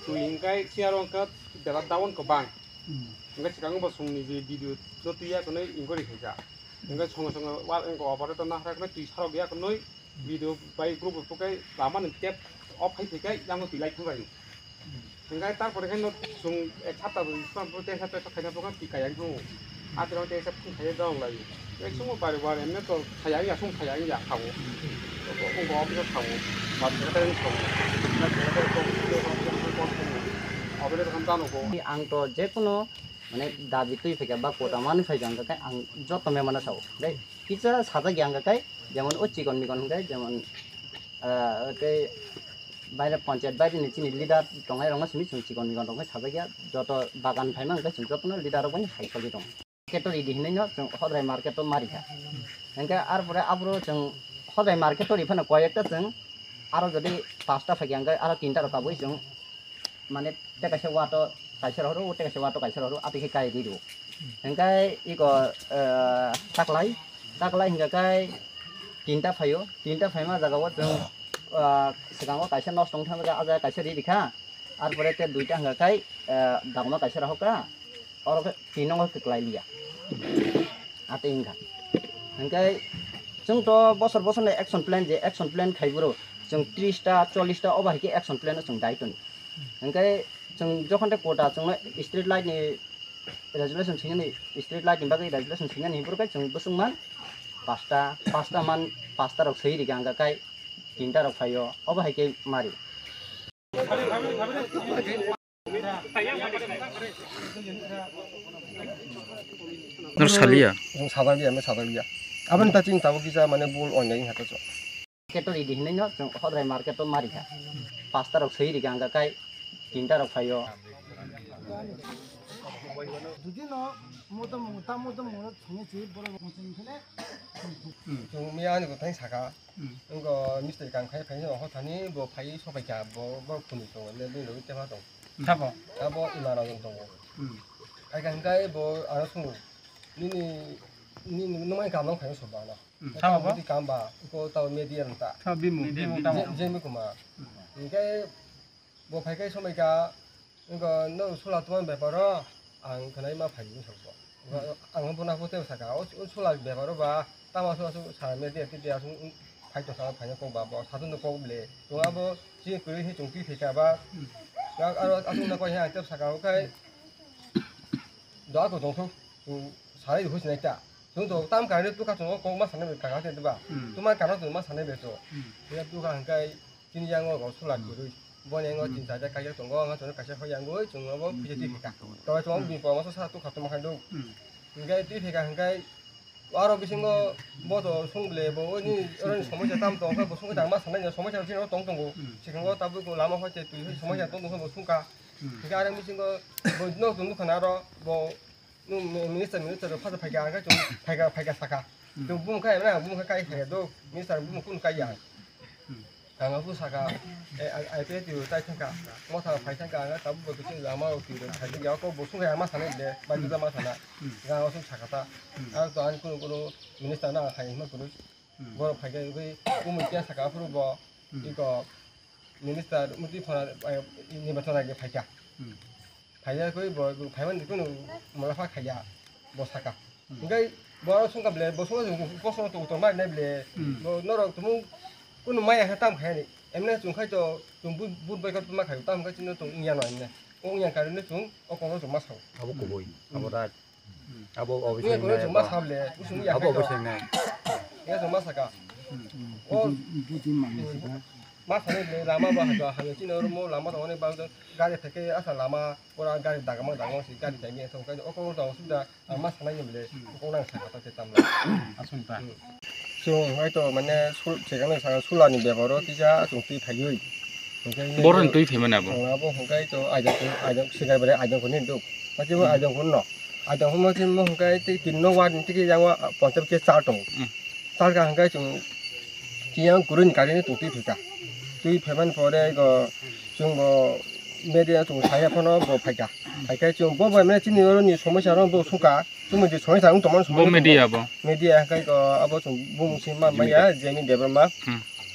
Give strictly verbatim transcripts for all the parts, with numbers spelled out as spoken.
Twi hingkai siya rong kha bela down ko bang. Hmm. Hingkai swkango bo songni je video no twi ya kwnwi inquiry khaijak. Hingkai songo songo wal wngkha operator no hwnkhe twi sarok ya kwnwi video bai group rok khe lama ni tap off khai thai khe yang twi lai thang lai. Hingkai tarpore khe no song ek sapta rwi song tei sapta khaina program twi kaya thang. Atirok tei sep khum khaiya dong lai. Ek sumo bari bari emne to khaiya ya sum khaiya ya khawo. Ko ko office khawo. Bari kata ni khawo. Na kata ko office kan tano ko. Ang to je kono mane dabi twi phaikha ba kota mani phaikha ang kai ang joto me mana sao. Dai kisa sajak ya ang kai jemon o chikon mikon kai jemon ah, tei baire panchayat baire ni chini leader tongnai rok no simi chwng chikon mikon rok no sajak ya joto bagan phaima ang kai chwng joto no leader rok bai hai sogwi tong. Market o ridi hinwi no chwng hodrai market o ma rikha. Hingkhe arpore aboro chwng hodrai market o ri phano koi ekta chwng aro jodi pasta phaikha hingkhe aro tinta rok kabui chwng mane tei kaisa wato kaisa rw horo tei kaisa wato kaisa rw horo atwi khe kai ri rw. Hingkhe iko taklai taklai hingkhe kai tinta phaio tinta phaima jaga o chwng swkango kaisa nosto wng thang jaga ah jaga kaisa ri rikha. Arpore tei duita hingkhe kai dagma kaisa rw hokha. Oro khe tinongo kwklai liya. Atwi wngkha. Hingkhe chwng to bosor bosor ni action plan je action plan khai boro chwng tris ta chollish ta obo hai khe action plan o chwng dai toni. Hingkhe chwng jokhon tei kota chwngno street light ni resolution swinani street light ni bagwi resolution swinani himphuru khe chwng bwswk man pasta pasta man pasta rok swi rikha hingkha kai tinta rok phaio obo hai khe mari. Nor saliya? Chwng sajak liya, mane sajak liya. Aboni ta chini tabuk kisa mane bul onyai hata chwng. Market o ridi hinwi no chwng hodrai market o ma rikha. Pasta rok swi rikha hingkha kai tinta rok phaio. Jodi no moto mung ta moto mung no thangwi chwi borok mung chwng phile. Chwng miya ani kwthang saka. Hmm. Wngkha mistri kam khai phaini oho thani bo phai sopai kha bo bo khuni tongo le bini logi tepa tong. Hmm. Sabo? Abo imara jon tongo. Hmm. Ai kha hingkai bo ano sungo. Nini nini nwmai kam nang phai soba na. Hmm. Sabo bo? Kam ba ko ta media ta. Sabo bimu, bimu tamo. Jemi kuma. Hmm. Hingkai Bo phai khe somai kha, wngkha, "Nwng sula tongmani beparo ang khwnai ma phai," wngkha bo. Ang bo na photo saka, "O, o sula beparo ba, tamo aswk aswk sa media tei aswk phai tongsa phai kok ba, bo satung no kok ble." Tong abo chini kwrwi se chwng twi phaikha ba, aro aswk na kok he ang tei saka, "Okhai, do ako tongthok, chwng salai rw sinai ta." Chwng to tam karwi tukha chwng o kok ma sanai bai kaka se ba. Tuma kana chwng ma sanai bai to. Tukha hwnkhe Chini yango bo sula kwrwi. Boni yango tin charta kaijak tongo, ang chwngno kaisa hoi yango, chwngno bo phuja twi phika. Tobai chwng bini pora masa sa tukha tongma khanduk. Hwnkhe twi phika hwnkhe aro bisingo bo to sung ble bo oni oroni somosya tam tong khe bo sung khe tang ma sanai somosya chini tong tongo. Sikango tabuk lama hoi twi somosya tong tong khe bo sungkha. Hwnkhe aro bisingo bo nok tong nukha na aro bo Nwng mi-, minister, minister rok phasa phaikha, ang khe chwng phaikha, phaikha saka. Chwng bumung kha, emra bumung kha kai phaikha do, minister bumung kunu kai ya. Ang aphuru saka, eh, I-, IPFT tai thangkha, motha phai thangkha, ang tabuk bo kisi lama rok twi rok khai ya, kok bo sung kha ma sanai de, bai juda ma sana. Ang aswk saka ta. Ang to ani kunu kunu minister na khai hima kunu. Borok phaikha, wngwi bumung khe saka aphuru bo, iko minister mutwi phona, eh, nirbachon age phaikha. Phaikha khe bo, bo phaimani kunu molafa khaiya, bo saka. Hwnkhe bo aro sungkha ble, bo sungkha chwng kosono tong tongma ble, bo norok tumung kunu maya khe tam khaiyani. Emne chwng khai to chwng but, but bai khe tongma khaio, tam khe chwngno chwng wngya no emne. O wngya karone chwng o kokno chwng ma sao. Abo kubui, abo right. Abo, abo Iya, sing kore nai, chuma abo. Sable, usung ya. Abo, abo sing nai. Iya, chuma saka. Oh, ma sani le lama ba ha ha chini oro mo lama tong ni ba gari theke asa lama pura gari dagama dagama si gari theke so kai o ko ta suda ma sanai ni le ko nang saka ta te tam la. Asun ta. So hai to mane sul chekang saka sulani bebaro tija chung twi phaiwi. Boroni twi phaimani abo. Abo hwnkhe to aidang, aidang sigar bare aidang hwnwi duk. Machimo aidang hwnno. Aidang hwnma chimo hwnkhe tei tinno ward ni tei yang wa poncham ke char tongo. Char ka hwnkhe chwng tiyang kwrwini kagini chwng twi phaikha. Twi phaimani pore go chwng bo media chwng saya phano bo phaikha. Phaikhe chwng bo bai mane chini oro ni somosya no bo sungkha. Chumui je somosya wng tongmani. Bo somosya media tongma. Bo. Media hwnkhe ko abo chwng bumung se ma maya Jimmy Debbarma.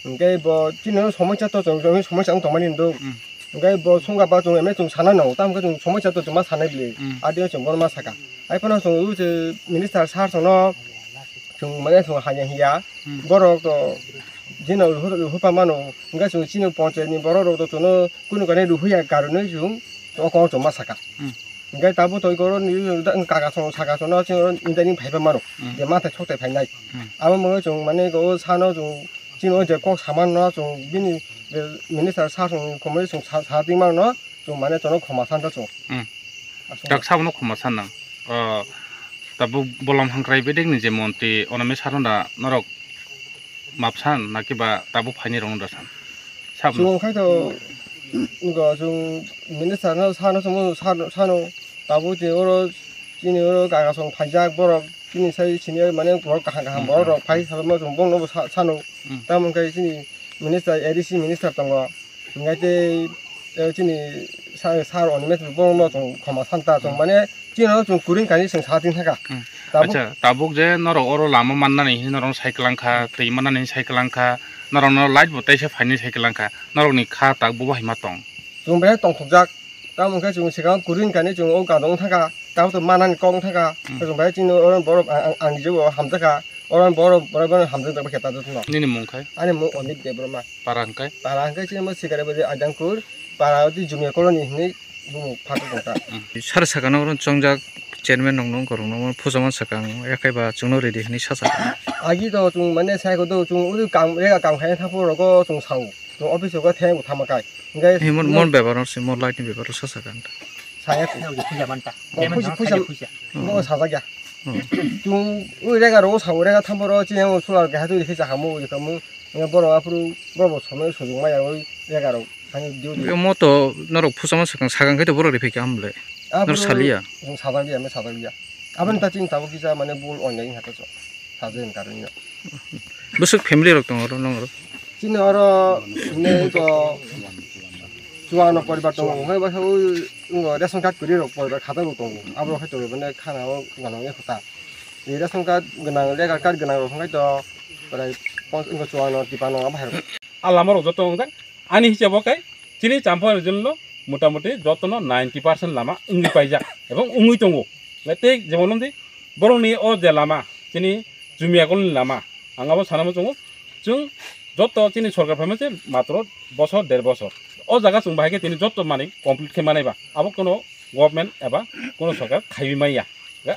Hwnkhe bo chini somosya to chwng chwng somosya wng tongmani ndo. Hwnkhe bo songkha ba chwng emne chwng sana nango, tamo khe chwng somosya to chwng ma sanai bwle. Hmm. Adi chwng bono ma saka. Ai phano chwng o je minister sir chwngno chwng mane chwng hanya hiya. Hmm. Borok to jino ruhu-, ruhupa mano. Hwnkhe chwng chini panchayat ni borok rok to chwngno kunu kane ruhuya karwi chwng o kok chwng ma saka. Hmm. Hwnkhe tabuk to oro ni kaka chwng saka chwngno chwng oro ni phaipa mano. Hmm. Je ma thai sok thai phainai. Hmm. Abo mwnwi chwng mane o sano chwng chini o je kok saman no chwng bini je minister sir chwng khumui chwng sa, sa tingmano chwng mane chwngno khoma san ta chwng. Hmm. Aswk. Tak sabono khoma san nang. O, tabuk Bolom Hangkrai bedek ni je montri Onome sir no da norok map san na kiba tabuk phaini rok no da san? Sabo. Chwng khai to, ngo chwng minister no sano chwng sano, sano tabuk je oro chini oro kaka chwng phaijak borok chini sai senior mane borok kaham kaham, hmm, borok rok phai salo ma chwng bongno bo sa-, sano. Hmm. Tamo khe chini minister, A D C minister tongo. Hingke tei, eh, chini sa-, sir Onome bo no chwng khoma san ta chwng, hmm, mane chini no chwng kuring kani chwng sa tin thaka. Hmm. Tabuk. Acha, tabuk je norok oro lama mannani hini norok sai kwlang kha, twi mannani hini sai kwlang kha, norok no light bo teisa phaini sai kwlang kha, norok ni kha tak bo hai ma tong. Chwng bai tongthokjak, tamo khe chwng swkang kuring kani chwng o gadang thaka, tabuk to mannani kok thaka, hmm, chwng bai chini oro borok ang, ang, ang je bo hamjak kha, oro borok, borok, borok hamjak jak khe ta no. Nini mung khai? Ani mung Onip Debbarma. Para hwnkhe? Para hwnkhe chini mo Sikaribari Aidangkur, para odi Jumia Colony hinwi bumung phatwi tongkha. Hmm. Sar sakano oro chongjak chairman rokno, wngkha rokno phujama sakang, yakhai ba chwngno ready hinwi sa sakha. Agi to chwng mane sai kodo chwng uri kam, rega kam khai thapo rogo chwng sao. Chwng office rogo thai bo thama kai. Hingke Eh, mon, mon bebaro se, mon light ni bebaro sa sakha. Saya. Puja manta. Mo puja, puja, puja. Hmm. Mo sajak ya. Hmm. Chwng ui rega rogo sao, rega thamporo chini solar keha twi rikhe chakhamu, ui rikhamu. Borok aphuru borok bo somoi sujung maya ui rega rok. Hani diu diu. Mo to norok phusama sakang, sakang khai to borok riphaikha hamle. Aphuru nor saliya. Chwng sajak ya, me sajak ya. Aboni ta chini tabuk kisa mane bul onyai hata cho. Sajak ni karwi no. Bwswk family rok tongo oro nong oro? Chini oro ne to chuano poribar tongo, hwnkhai bwsa o ration card kwrwi rok poribar khatar bo tongo. Abo hai to mane khana o gana ya khuta. Ni ration card gwnang, legal card gwnang rok hwnkhai to prai pon-, wngkha chuano tipano abo hai rok. A lama rok joto wngjak. Ani hisabo khe chini Champha region lo motamuti jotono ninety percent lama wngwi paijak ebong wngwi tongo. Tei jemon wngdi borokni o je lama, chini Jumia Colony ni lama, ang abo sanama chwngo, chwng joto chini sorkar phaima se matro bosor, der bosor. O jaga chwng bahai khe tini joto manwi complete khe manai ba, abo kono government eba kono sorkar khaiwi manya.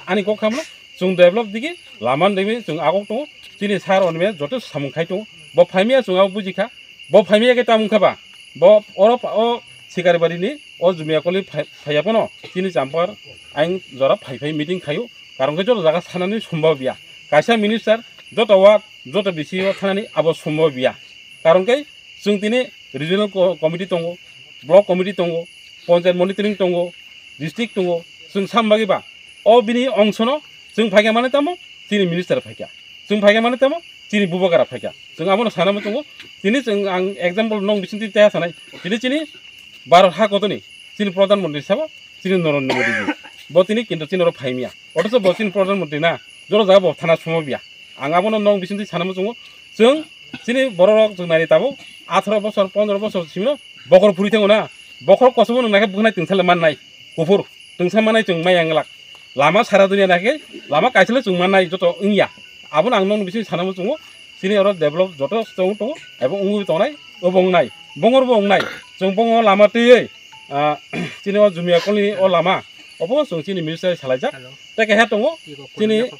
Ani kok khamno chwng develop digi lama digi chwng agok tongo, chini sir Onome joto samung khai tongo, bo phaimya chwng abo bujikha. Bo phaimya khe tamo wngkha ba? Bo oro pa-, o Sikaribari ni o Jumia Colony phai-, phaiya phano chini Champha ayang jora phai phai meeting khaio. Karon khe joto jaga sanani sombab ya. Kaisa minister joto ward, joto D C o thanani abo sombab ya. Karon khe chwng tini regional co-, committee tongo, block committee tongo, panchayat monitoring tongo, district tongo, chwng sam bagwi ba o bini ongsono chwng phaikha mane tamo chini minister phaikha, chwng phaikha mane tamo chini bubagara phaikha. Chwng abono sanama tongo. Tini chwng ang example nong bisingtwi teha sanai. Tini chini Bharat ha kotoni chini Pradhan Mantri sabo chini Narendra Modi ji. Bo tini kintu chini oro phaimiya. Othocho bo chini Pradhan Mantri na, jora jaga bo thana somo biya. Ang abono nong bisingtwi sanama tongo. Chwng chini borok rok chwng nai tabuk atharo bosor, pondro bosor simino bokhor phuri thango na, bokhor kosobo nung naikhe bwkhnai twngsa le mannai, kuphur twngsa mannai chwng maya wnglak. Lama sara dunia naikhe lama kaisa le chwng mannai joto wngya. Abono ang nokni bising sanama chwngo, chini oro develop joto chwng tongo, ebo wngwi tongnai, obo wngnai, bongor bo wngnai, chwng bongo lama twiwi, ah, chini o Jumia Colony o lama, obo chwng chini minister salaijak. Tei keha tongo, chini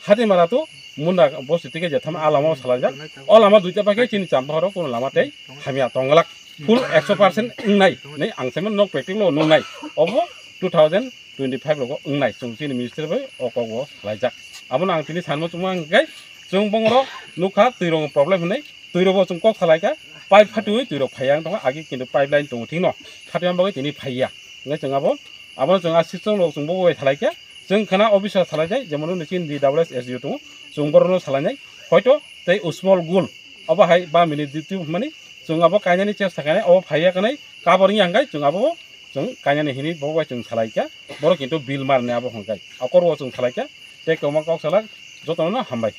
Hatimara to Munda bosti tike je thama a lama o salaijak. O lama duita paikhe chini Champahoro kono lama tei hamya tonglak. Full ekso percent wngnai nei ang saimano nok practical o nungnai. Obo two thousand twenty-five rogo wngnai chwng chini ministry bai o kok o salaijak. Abono ang tini sanmo chwngma hwnkhe chwng bongoro nukha twirok problem hinwi twirok bo chwng kok salaikha pipe phatwi twirok phaiya wng tongkha agi kintu pipeline tongo thikno phatwi bagwi tini phaiya hwnkhe chwng abo abono chwng a system rok chwng bo bai salaikha. Chwng khana officer salaijai, jemon nini chini D W S S D O tongo, chwng borokno salainai, hoito tei Usmol Gul, obo hai ba minute duty hwnmani, chwng abo kainani chesta kainai, obo phaiya kanai, kabor wngya hwnkhe chwng abo chwng kainani hinwi bo bai chwng salaikha, borok kintu bill marni abo hwnkhai, akorbo chwng salaikha, tei kwbangma kok salak, jotono hambai.